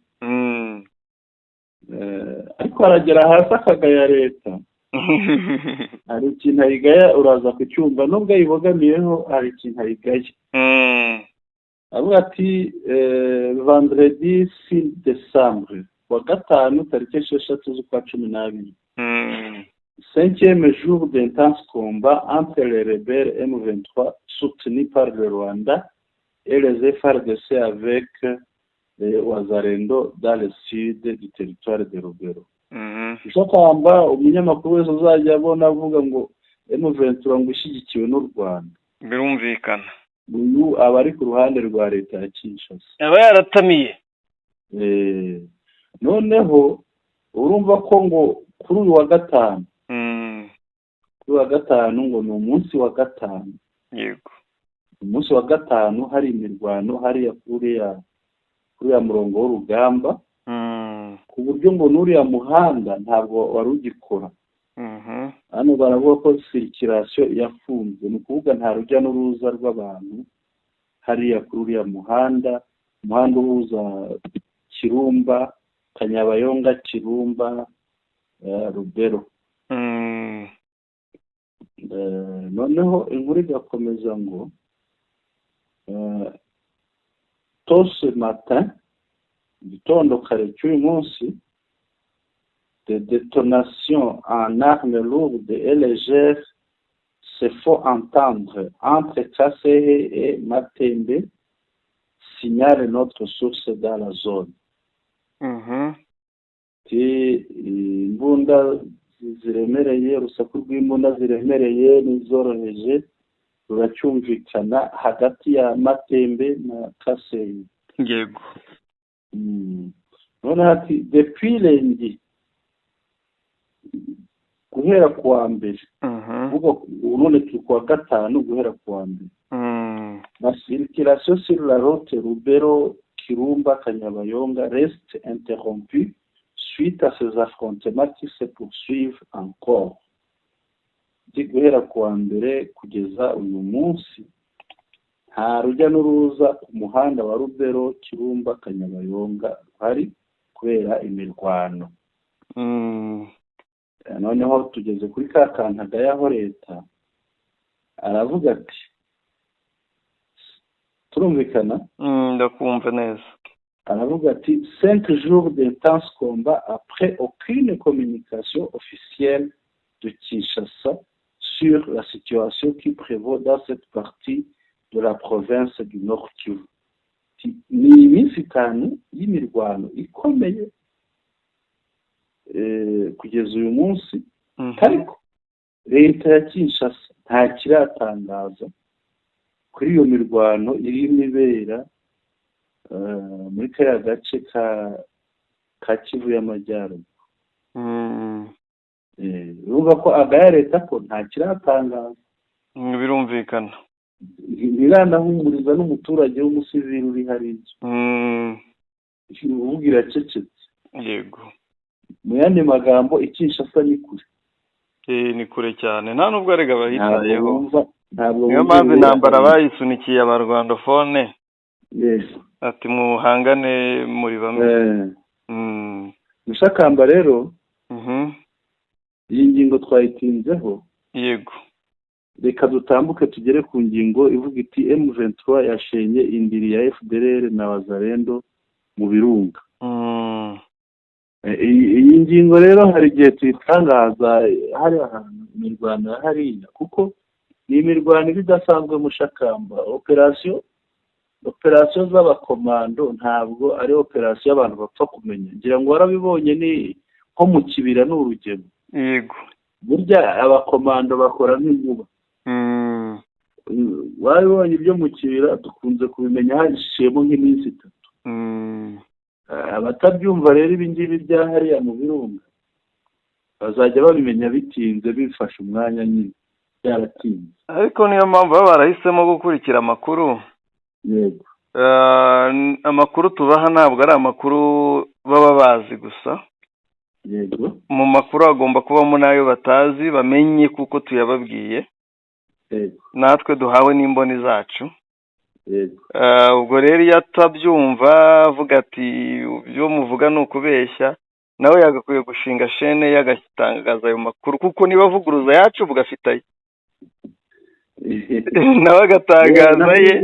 ariko aragera hasi akagaya leta. Hari ikintu ayigaya, uraza kucyumva, nubwo ayibogamiyeho hari ikintu ayigaya. Avuga ati: "Vendredi 6 décembre", wa gatanu tariki 6 z'ukwa 12, "cinquième jour d'intenses combats entre les rebelles M23 soutenus par le Rwanda et les FARDC avec les Wazalendo dans le sud du territoire de Lubero." Mushakamba, umunyamakuru wese uzajya abona avuga ngo M23 ngo ishyigikiwe n'u Rwanda, Birumvikana. uyu aba ari ku ruhande rwa leta ya Kinshasa. Aba yaratamiye. Noneho urumva ko ngo kuri uyu wa gatanu, kuri uyu wa gatanu ngo ni umunsi wa gatanu, umunsi wa gatanu hari imirwano hariya kuri uriya murongo w'urugamba, ku buryo ngo n'uriya muhanda ntabwo wari ugikora. Hano baravuga ko circulation yafunzwe, ni ukuvuga nta rujya n'uruza rw'abantu hariya kuri uriya muhanda, umuhanda uhuza Kirumba, Kanyabayonga, Kirumba, Lubero. Noneho inkuru igakomeza ngo tôt ce matin, gitondo kare cy'uyu munsi, des détonations en armes lourdes et légères se font entendre entre Kasehe et Matembe, signale notre source dans la zone. Ati imbunda ziremereye, urusaku rw'imbunda ziremereye n'izoroheje ruracyumvikana hagati ya Matembe na Kasehe. Noneho ati depuis lundi, guhera ku wa mbere, kuvuga none turi ku wa gatanu, guhera ku wa mbere, la circulation sur la route Lubero Kirumba Kanyabayonga reste interrompue suite à ces affrontements qui se poursuivent encore. Ndi guhera ku wa mbere kugeza uyu munsi nta rujya n'uruza ku muhanda wa Lubero Kirumba Kanyabayonga ruhari kubera imirwano. Noneho tugeze kuri ka kantu agayaho leta, aravuga ati, turumvikana? Ndakumva neza. Aravuga ati 5 jours d'intenses combats après aucune communication officielle de Kinshasa sur la situation qui prévaut dans cette partie de la province du Nord Kivu. Ati, ni iminsi 5 y'imirwano ikomeye kugeza uyu munsi, ariko leta ya Kinshasa nta kiratangaza kuri iyo mirwano irimo ibera muri kariya gace ka Kivu y'Amajyaruguru. Urumva ko agaya leta ko nta kiratangaza. Birumvikana. Ntiranahumuriza n'umuturage w'umusivili uri hariya. Uvuga iracecetse. Mu yandi magambo, i Kinshasa ni kure. Ni kure cyane, nta nubwo arega ntabwo bahitayeho. Bumva ntabwo Niyo bumva mpamvu ibibera intambara hariya. bayisunikiye abarwandofone, ati muhangane muri bamwe. Mushakamba rero, iyi ngingo twayitinzeho. Reka dutambuke tugere ku ngingo ivuga iti M23 yashenye indiri ya FDLR na Wazalendo mu Birunga. Iyi ngingo rero hari igihe tuyitangaza hari ahantu imirwano ya hariya, kuko ni imirwano iba idasanzwe, Mushakamba. Operasiyo z'abakomando ntabwo ari operasiyo abantu bapfa kumenya. Ngira ngo warabibonye, ni nko mu Kibira, ni urugero. Burya abakomando bakora nk'inkuba. Warabibonye ibyo mu Kibira, dukunze kubimenya haciyemo nk'iminsi 3. Abatabyumva rero, ibi ngibi bya hariya mu Birunga bazajya babimenya bitinze, bifashe umwanya nyine byaratinze. Ariko niyo mpamvu baba barahisemo gukurikira amakuru. Amakuru tubaha ntabwo ari amakuru baba bazi gusa. Mu makuru hagomba kubamo n'ayo batazi, bamenye kuko tuyababwiye, natwe duhawe n'imboni zacu. Ubwo rero iyo atabyumva avuga ati ibyo muvuga ni ukubeshya, nawe yagakwiye gushinga shene ye agatangaza ayo makuru, kuko niba avuguruza yacu ubwo afite aye, nawe agatangaza ye.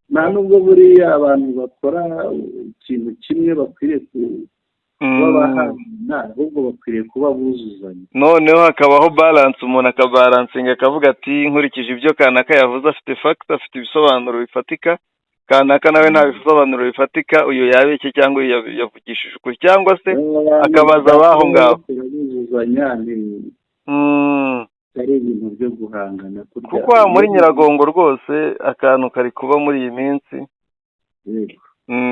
Nta nubwo buriya abantu bakora ikintu kimwe bakwiriye kuba bahangana, ahubwo bakwiriye kuba buzuzanya. Noneho hakabaho balance, umuntu akabalansinga akavuga ati nkurikije ibyo kanaka yavuze, afite facts, afite ibisobanuro bifatika, kanaka nawe nta bisobanuro bifatika, uyu yabeshye cyangwa uyu yavugishije ukuri, cyangwa se akabaza abaho ngaho. Buzuzanya ni ari ibintu byo guhangana kurya. Kuko aha muri Nyiragongo rwose akantu kari kuba muri iyi minsi.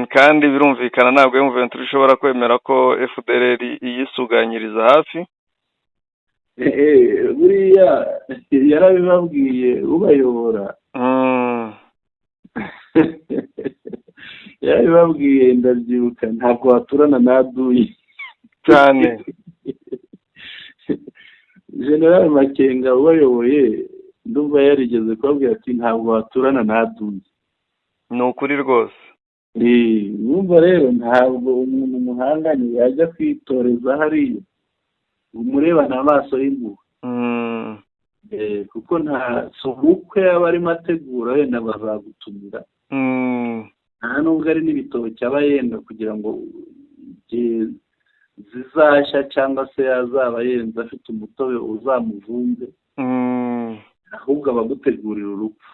Kandi birumvikana, ntabwo M23 ishobora kwemera ko FDLR iyisuganyiriza hafi. Buriya yarabibabwiye ubayobora. Yarabibabwiye, ndabyibuka, ntabwo waturana na aduyi. Cyane. General Makenga ubayoboye, ndumva yarigeze kubabwira ati ntabwo waturana na aduyi. Ni ukuri rwose. Wumva rero ntabwo umuntu muhanganye yajya kwitoreza hariya umurebana amaso y'impuhwe. Kuko nta si ubukwe aba arimo ategura, wenda bazagutumira. Nta nubwo ari n'ibitoki aba yenda kugira ngo igihe zizashya cyangwa se yazaba yenze afite umutobe uzamuvumbe, ahubwo aba agutegurira urupfu.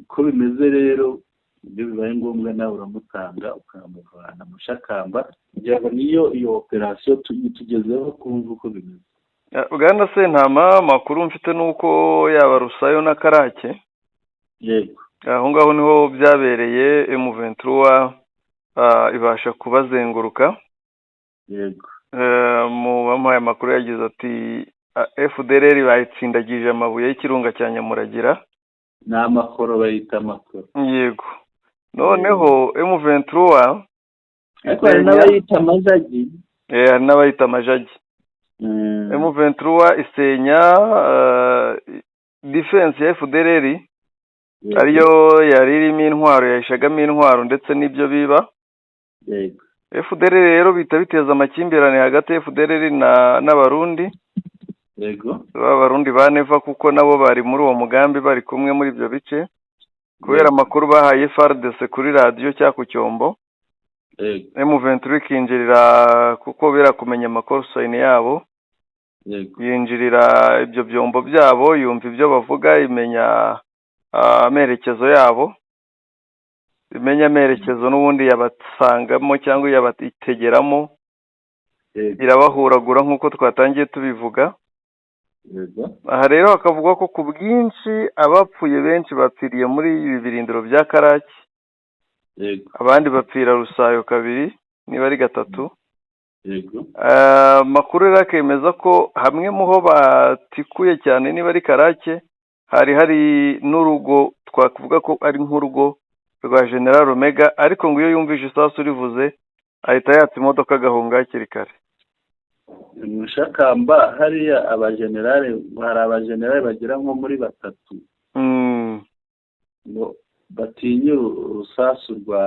Uko bimeze rero, iyo bibaye ngombwa nawe uramutanga ukamuvana. Mushakamba, kugira ngo niyo iyo operasiyo tugezeho kumva uko bimeze. Bwana Sentama, amakuru mfite ni uko yaba Rusayo na Karake, aho ngaho niho byabereye, M23 ibasha kubazenguruka. Mu bamuhaye amakuru yagize ati: "FDLR bayitsindagije amabuye y'ikirunga cya Nyamuragira." Ni amakoro, bayita amakoro. Yego, noneho M23 Ariko hari n'abayita amajagi. Hari n'abayita amajagi. M23 isenya defense ya FDLR, ariyo yari irimo intwaro, yahishagamo intwaro ndetse n'ibyo biba. FDLR rero bihita biteza amakimbirane hagati ya FDLR na n'Abarundi, b'Abarundi ba Neva, kuko nabo bari muri uwo mugambi, bari kumwe muri ibyo bice, kubera amakuru bahaye FARDC kuri radiyo cyangwa ku cyombo. M23 ikinjirira, kuko bera kumenya amakuru yabo, yinjirira ibyo byombo byabo, yumva ibyo bavuga, imenya amerekezo yabo, imenya amerekezo n'ubundi yabasangamo cyangwa yabategeramo, irabahuragura nk'uko twatangiye tubivuga. Aha rero hakavugwa ko ku bwinshi abapfuye benshi bapfiriye muri ibi birindiro bya Karaki, abandi bapfira Rusayo kabiri, niba ari gatatu. Amakuru rero akemeza ko hamwe mu ho batikuye cyane, niba ari Karake, hari hari n'urugo twakuvuga ko ari nk'urugo rwa General Omega, ariko ngo iyo yumvise isasu rivuze ahita yatsa imodoka agahunga hakiri kare. Mushakamba, hariya abajenerali, hari abajenerali bagera nko muri batatu ngo batinye urusasu rwa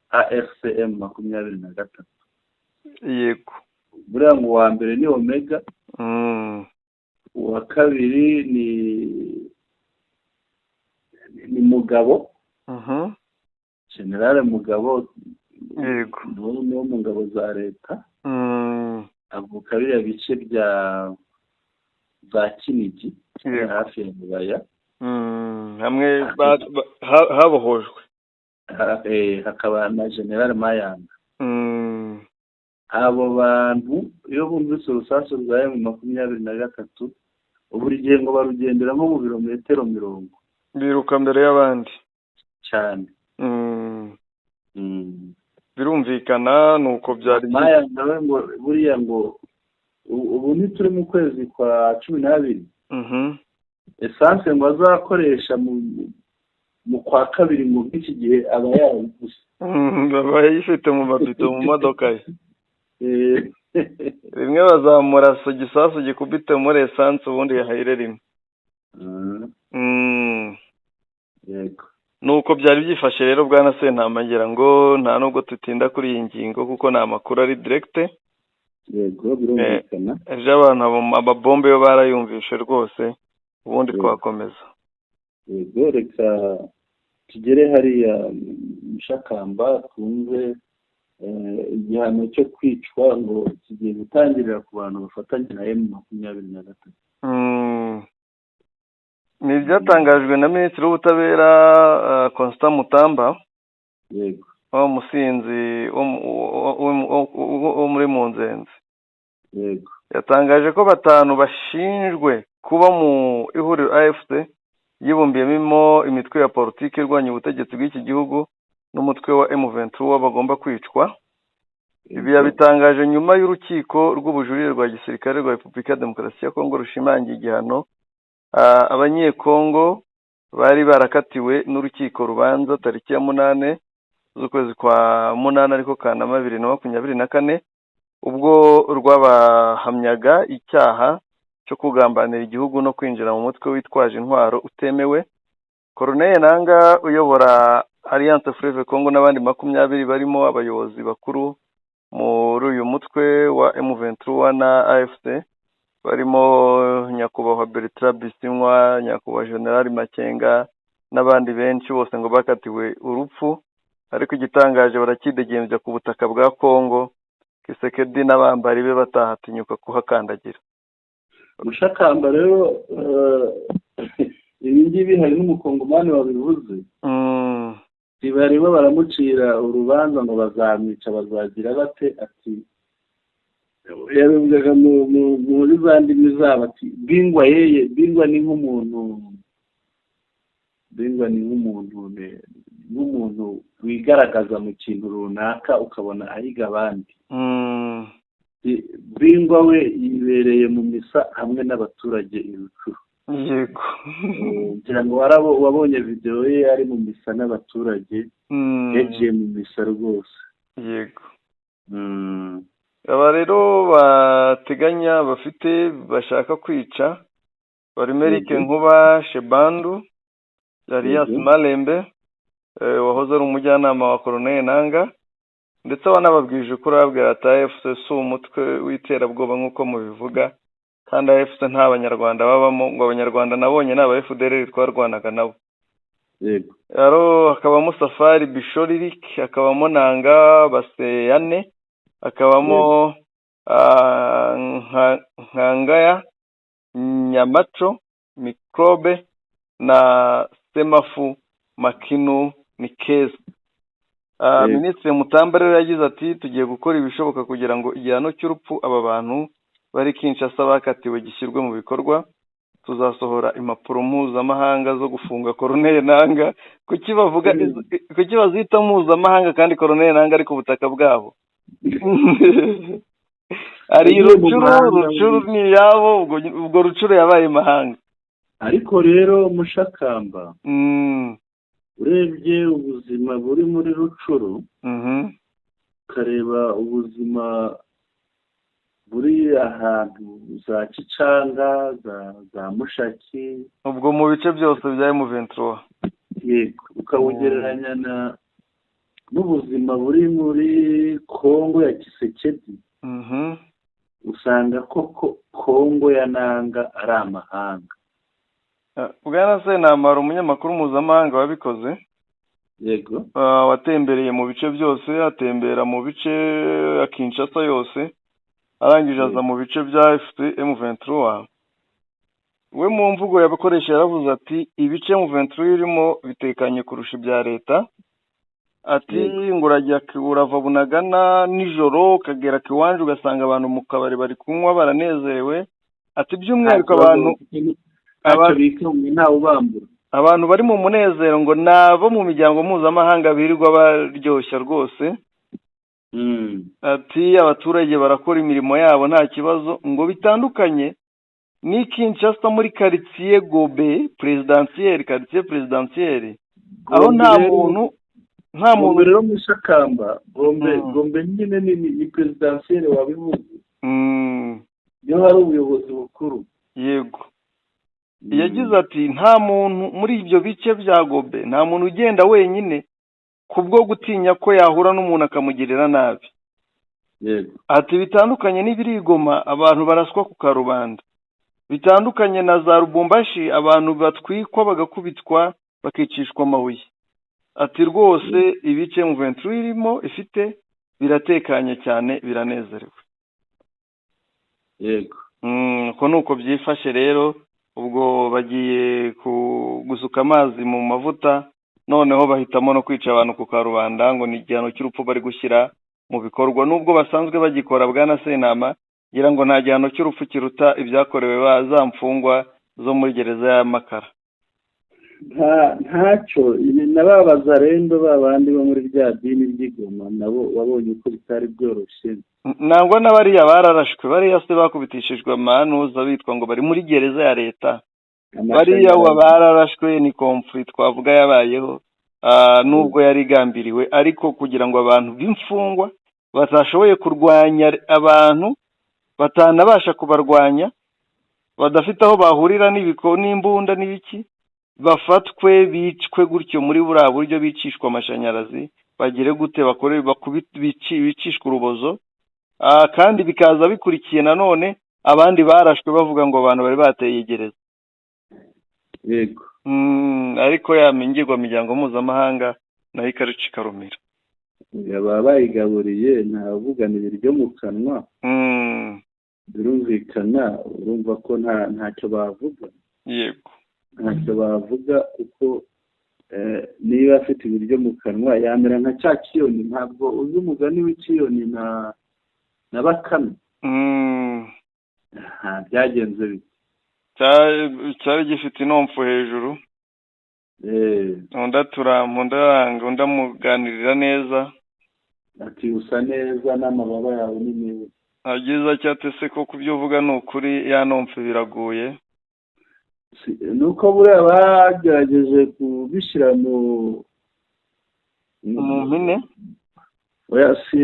AFC M23. Buriya ngo uwa mbere ni Omega, uwa kabiri ni Mugabo, Generale Mugabo, ni wo mu ngabo za leta, avuka biriya bice bya za Kinigi, hafi ya Rubaya. Hamwe habohojwe. Hakaba na Generale Mayanga. Abo bantu iyo bumvise urusasu rwa M23, buri gihe ngo barugendera nko mu birometero 40. Biruka mbere y'abandi. Cyane. Birumvikana, ni uko byari. Mayanga we ngo buriya ngo ubu ntituri mu kwezi kwa 12, essence ngo azakoresha mu kwa kabiri, ngo nk'iki gihe aba yarayiguze. Aba yayifite mu mabido mu modoka ye. Rimwe bazamurasa igisasu gikubite muri essence, ubundi yahayire rimwe. Nuko byari byifashe rero, bwana Sentama, ngira ngo nta nubwo tutinda kuri iyi ngingo kuko ni amakuru ari direct. Yego, birumvikana. Ejo abantu amabombe yo barayumvishe rwose, ubundi twakomeza. Yego, reka tugere hariya Mushakamba twumve igihano cyo kwicwa ngo kigiye gutangirira ku bantu bafatanya na M23. Ni ibyatangajwe na Minisitiri w'Ubutabera, Constant Mutamba, wa musinzi wo muri Munzenze. Yatangaje ko batanu bashinjwe kuba mu ihuriro AFC yibumbiyemo imitwe ya politiki irwanya ubutegetsi bw'iki gihugu n'umutwe wa M23 bagomba kwicwa. Ibi yabitangaje nyuma y'urukiko rw'ubujurire rwa gisirikare rwa Repubulika ya Demokarasi ya Kongo rushimangiye igihano Abanyekongo bari barakatiwe n'urukiko rubanza tariki ya 8 z'ukwezi kwa munani, ariko Kanama, 2024, ubwo rwabahamyaga icyaha cyo kugambanira igihugu no kwinjira mu mutwe witwaje intwaro utemewe. Corneille Nanga uyobora Alliance Fleuve Congo n'abandi 20 barimo abayobozi bakuru muri uyu mutwe wa M23 na AFC Barimo nyakubahwa Bertrand Bisimwa, nyakubahwa General Makenga n'abandi benshi, bose ngo bakatiwe urupfu, ariko igitangaje baracyidegembya ku butaka bwa Kongo, Tshisekedi n'abambari be batahatinyuka kuhakandagira. Mushakamba rero, ibi ngibi hari n'umukongomani wabivuze. Barimo baramucira urubanza ngo bazamwica, bazagira bate, ati yabivugaga muri za ndimi zabo, ati bingwa yeye, bingwa ni nk'umuntu, bingwa ni nk'umuntu wigaragaza mu kintu runaka, ukabona ahiga abandi. Bingwa we yibereye mu misa hamwe n'abaturage i Rutshuru. Ngira ngo wabonye videwo ye ari mu misa n'abaturage, yagiye mu misa rwose. Aba rero bateganya, bafite, bashaka kwica, barimo Eric Nkuba Shebandu alias Malembe, wahoze ari umujyanama wa Colonel Nanga, ndetse wanababwije ukuri, ababwira ati AFC si umutwe w'iterabwoba nk'uko mubivuga, kandi AFC nta banyarwanda babamo, ngo abanyarwanda nabonye ni aba FDLR twarwanaga nabo. Rero hakabamo Safari Bishoririk, hakabamo Nanga Baseyane, hakabamo Nkangaya Nyamaco Microbe na Semafu Makinu Nikeza. Minisitiri Mutamba rero yagize ati tugiye gukora ibishoboka kugira ngo igihano cy'urupfu aba bantu bari Kinshasa bakatiwe gishyirwe mu bikorwa. Tuzasohora impapuro mpuzamahanga zo gufunga Colonel Nanga. Kuki bavuga kuki bazita mpuzamahanga kandi Colonel Nanga ari ku butaka bwabo, ari Yagiye mu Rutshuru? mahanga. Rutshuru ni iyabo, ubwo Rutshuru yabaye imahanga. Ariko rero Mushakamba, urebye ubuzima buri muri Rutshuru, ukareba ubuzima buri ahantu za Kicanga, za Mushaki, ubwo mu bice byose bya M23, yego, ukawugereranya na n'ubuzima buri muri Kongo ya Tshisekedi, usanga koko Kongo ya Nanga ari amahanga. Bwana Senamara, umunyamakuru mpuzamahanga wabikoze, watembereye mu bice byose, atembera mu bice ya Kinshasa yose, arangije aza mu bice bya AFC M23. We mu mvugo yabakoresha yaravuze ati ibice M23 birimo bitekanye kurusha ibya leta. Ati ngo urajya urava Bunagana nijoro ukagera Kiwanja, ugasanga abantu mu kabari bari kunywa baranezerewe. Ati by'umwihariko abantu ntacyo bikamwe, ntawe ubambura. Abantu bari mu munezero ngo ni abo mu miryango mpuzamahanga birirwa baryoshya rwose. Ati abaturage barakora imirimo yabo nta kibazo, ngo bitandukanye ni Kinshasa muri quartier Gombe présidentielle, quartier présidentielle, aho nta muntu, nta muntu. Gombe rero Mushakamba, Gombe, Gombe nyine ni présidentielle wabivuze, niho hari ubuyobozi bukuru. Yego, yagize ati nta muntu muri ibyo bice bya Gombe, nta muntu ugenda wenyine kubwo gutinya ko yahura n'umuntu akamugirira nabi. Ati bitandukanye n'ibiri i Goma, abantu baraswa ku karubanda, bitandukanye na za Lubumbashi, abantu batwikwa, bagakubitwa, bakicishwa amabuye. Ati rwose ibice M23 irimo ifite biratekanye cyane, biranezerewe. Uko ni uko byifashe rero. Ubwo bagiye gusuka amazi mu mavuta, noneho bahitamo no kwica abantu ku karubanda, ngo ni igihano cy'urupfu bari gushyira mu bikorwa, nubwo basanzwe bagikora. Bwana Sentama, ngira ngo nta gihano cy'urupfu kiruta ibyakorewe ba za mfungwa zo muri gereza ya Makara. Ntacyo. Ibi na ba bazarendo, ba bandi bo muri rya dini ry'i Goma, nabo wabonye uko bitari byoroshye. Nangwa na bariya bararashwe, bariya se bakubitishijwe amanuza bitwa ngo bari muri gereza ya leta, bariya wa bararashwe. Ni conflit twavuga yabayeho, nubwo yari igambiriwe, ariko kugira ngo abantu b'imfungwa batashoboye kurwanya, abantu batanabasha kubarwanya, badafite aho bahurira n'ibiko n'imbunda n'ibiki, bafatwe bicwe gutyo muri buriya buryo, bicishwa amashanyarazi, bagire gute, bakore bicishwa urubozo, kandi bikaza bikurikiye nanone Abandi barashwe bavuga ngo abantu bari bateye gereza. Ariko ya mingirwa miryango mpuzamahanga nayo ikarica ikarumira. Baba bayigaburiye, ntavugana ibiryo mu kanwa. Birumvikana, urumva ko ntacyo bavuga. Ntacyo bavuga kuko niba afite ibiryo mu kanwa yamera nka cya kiyoni. Ntabwo uzi umugani w'ikiyoni na bakame? Aha, byagenze bite? Cyari gifite inompfu hejuru. Undi aturampa, undi aranga, undi amuganirira neza. Ati: "Usa neza n'amababa yawe ni meza." Nta byiza cyate se ko kubyo uvuga ni ukuri, ya nompfu biraguye. Ni uko buriya bagerageje kubishyira mu Mu mpine. Oya, si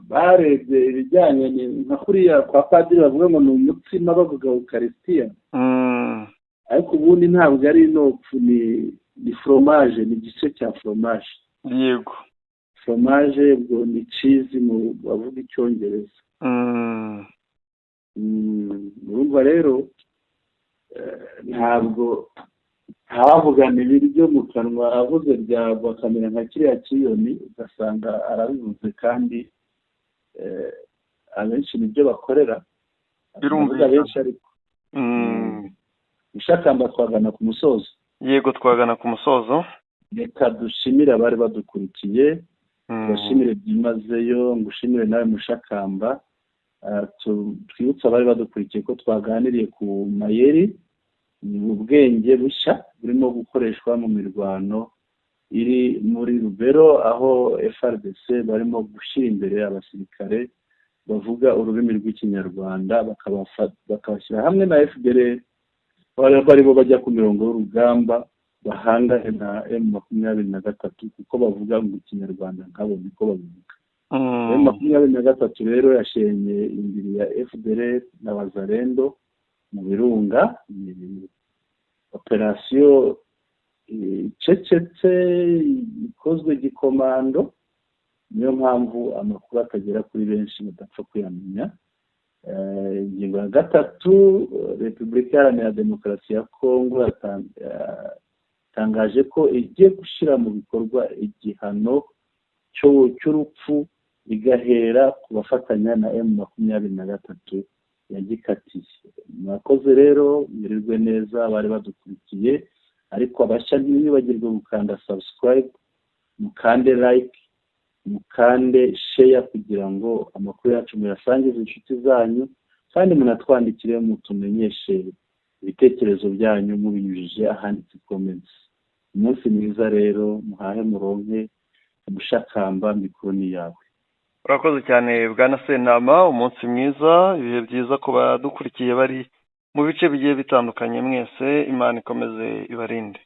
barebye ibijyanye nka kuriya kwa padiri bavuga ngo ni umutsima, bavuga ukarisitiya. Ariko ubundi ntabwo ari inopfu, ni fromage, ni igice cya fromage. Fromage ubwo ni cheese mu bavuga icyongereza. Urumva rero ntabwo ntawavugana ibiryo mu kanwa avuze byagwa akamera nka kiriya kiyoni, ugasanga arabivuze kandi abenshi nibyo bakorera. Birumvikana. Ndavuga benshi ariko. Ishakamba, twagana ku musozo. Yego, twagana ku musozo. Reka dushimire abari badukurikiye. Tubashimire byimazeyo, ngushimire nawe Mushakamba. Twibutse abari badukurikiye ko twaganiriye ku mayeri, ni ubwenge bushya burimo gukoreshwa mu mirwano iri muri Rubero, aho FARDC barimo gushyira imbere abasirikare bavuga ururimi rw'ikinyarwanda, bakabashyira hamwe na FDLR, bari bo bajya ku mirongo y'urugamba bahangane na M23, kuko bavuga ngo ikinyarwanda nkabo, niko babivuga. M23 rero yashenye indiri ya FDLR na Wazalendo mu Birunga. Ni operasiyo icecetse ikozwe gikomando, niyo mpamvu amakuru atagera kuri benshi, badapfa kuyamenya. Ingingo ya gatatu, Repubulika Iharanira Demokarasi ya Kongo yatangaje ko igiye gushyira mu bikorwa igihano cy'urupfu, igahera ku bafatanya na M23 yagikatiye. Mwakoze rero, mwirirwe neza abari badukurikiye. Ariko abashya, ntimwibagirwe gukanda subscribe, mukande like, mukande share, kugira ngo amakuru yacu muyasangize inshuti zanyu, kandi munatwandikire mutumenyeshe ibitekerezo byanyu mubinyujije ahanditse comments. Umunsi mwiza rero, muhahe muronke. Umushakamba, mikoro ni yawe. Urakoze cyane, bwana Sentama. Umunsi mwiza, ibihe byiza ku badukurikiye bari mu bice bigiye bitandukanye mwese. Imana ikomeze ibarinde.